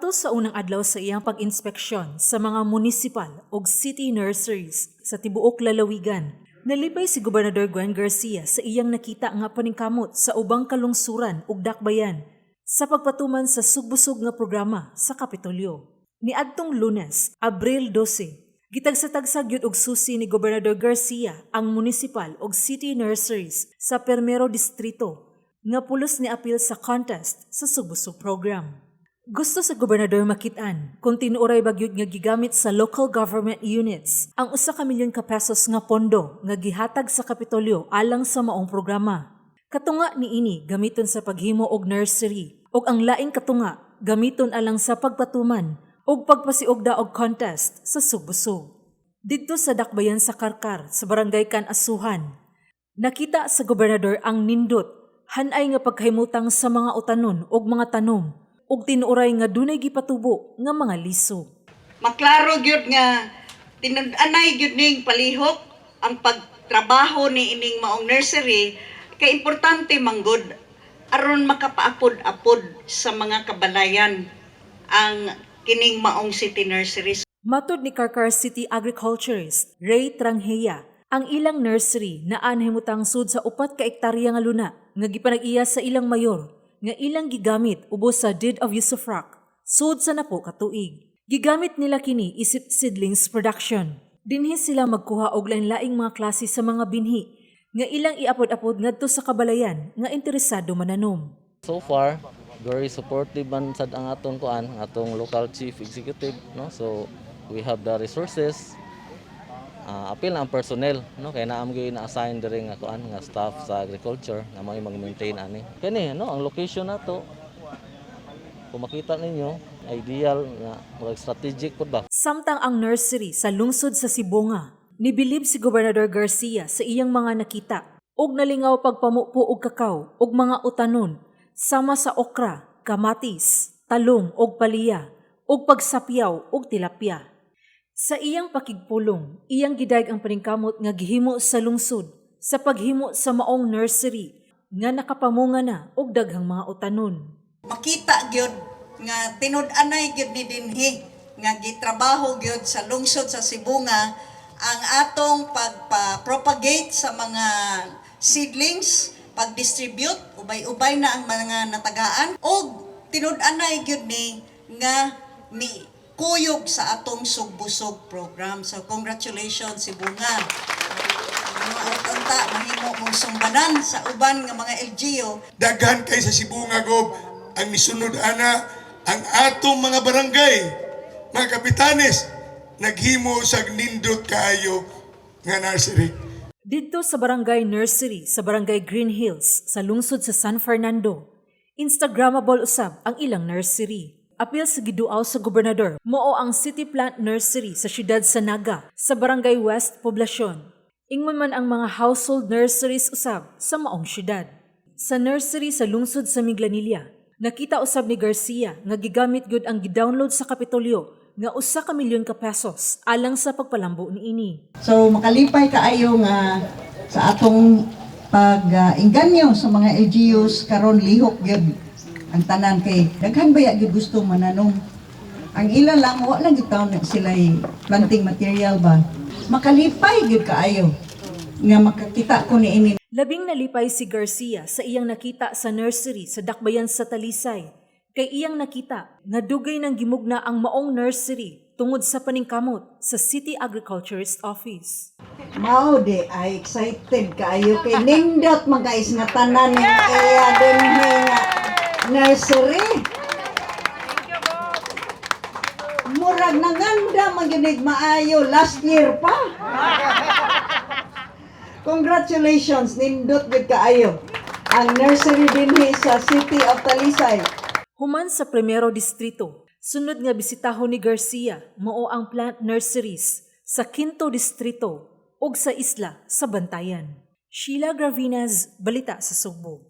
Batok sa unang adlaw sa iyang pag-inspeksyon sa mga municipal ug city nurseries sa tibuok lalawigan, nalipay si Gobernador Gwen Garcia sa iyang nakita nga paningkamot sa ubang kalungsuran ug dakbayan sa pagpatuman sa Sugbusog nga programa sa Kapitolyo. Niadtong Lunes, Abril 12, gitagsa-tagsa gyud og susi ni Gobernador Garcia ang municipal ug city nurseries sa Primero Distrito nga pulos ni apil sa contest sa Sugbusog program. Gusto sa gobernador makitaan kung tinuoray ba gyud nga gigamit sa local government units ang 1 ka milyon ka pesos nga pondo nga gihatag sa Kapitolyo alang sa maong programa. Katunga niini gamiton sa paghimo og nursery ug ang laing katunga gamiton alang sa pagpatuman ug pagpasiugda og contest sa Sugbusog. Didto sa dakbayan sa Karkar sa Barangay Can-asuhan, nakita sa gobernador ang nindot hanay nga pagkahimutang sa mga utanon ug mga tanom ug tinuoray nga dunay gipatubo nga mga liso. Maklaro gyud nga tinud-anay gyud ning palihok ang pagtrabaho ni ining maong nursery kay importante manggod aron makapaapod-apod sa mga kabalayan ang kining maong city nursery. Matod ni Carcar City Agriculturist Ray Tranghea, ang ilang nursery naa nahimutang sud sa 4 ka ektarya nga luna nga gipanag-iya sa ilang mayor nga ilang gigamit ubos sa deed of usufruct sud sa napo ka tuig. Gigamit nila kini isip seedlings production. Dinhi sila magkuha og lain-laing mga klase sa mga binhi nga ilang iapod-apod ngadto sa kabalayan nga interesado mananom. So far, very supportive man sad ang atong kuan, ang atong local chief executive, no? So we have the resources. Apil na ang personnel, no? Kay naa man gyud na-assign diri nga kuan nga staff sa agriculture nga mao mag-maintain ani. Kani, no, ang location nato, kung makita ninyo, ideal nga murag strategic pud ba. Samtang ang nursery sa lungsod sa Sibonga, nibilib si Gobernador Garcia sa iyang mga nakita ug nalingaw pagpamupo og kakao ug mga utanon sama sa okra, kamatis, talong ug paliya ug pagsapyaw ug tilapia. Sa iyang pakigpulong, iyang gidayeg ang paningkamot nga gihimo sa lungsod sa paghimo sa maong nursery nga nakapamunga na og daghang mga utanon. Makita gyud nga tinud-anay gyud ni dinhi nga gitrabaho gyud sa lungsod sa Sibonga ang atong pagpa-propagate sa mga seedlings, pag-distribute, ubay-ubay na ang mga natagaan og tinud-anay gyud ni nga ni kuyog sa atong Sugbusog program. So congratulations, Sibonga. Mga unta mahimo mong sumbanan sa uban nga mga LGU. Daghan kay sa Sibonga, Gob, ang nisunod ana ang atong mga barangay, mga kapitanes, naghimo sa nindot kaayo nga nursery. Didto sa Barangay Nursery sa Barangay Green Hills sa lungsod sa San Fernando, Instagrammable usab ang ilang nursery. Apil sa giduaw sa gobernador, mao ang City Plant Nursery sa siyudad sa Naga sa Barangay West Poblacion. Ingon man ang mga household nurseries usab sa maong syudad. Sa nursery sa lungsod sa Minglanilla, nakita usab ni Garcia nga gigamit gyud ang gidownload sa Kapitolyo nga 1 ka milyon ka pesos alang sa pagpalambo niini. So makalipay kaayo nga sa atong pag-inganyo sa mga LGUs karon lihok gyud ang tanan kay daghan baya gyud gusto mananom. Ang ila lang, wa lang gyud taon na sila planting material ba. Makalipay gyud kaayo nga makakita ko niini. Labing nalipay si Garcia sa iyang nakita sa nursery sa dakbayan sa Talisay. Kay iyang nakita nga dugay nang gimugna ang maong nursery tungod sa paningkamot sa City Agriculturist Office. Mao di ay excited kaayo kay nindot man guys nga tanan ng iya dinhi nga nursery. Murag nanganda man gyud maayo last year pa. Congratulations, nindot gyud kaayo ang nursery dinhi sa City of Talisay. Human sa Primero Distrito, sunod nga bisitahon ni Garcia mao ang plant nurseries sa Quinto Distrito ug sa isla sa Bantayan. Sheila Gravinas, Balita sa Sugbo.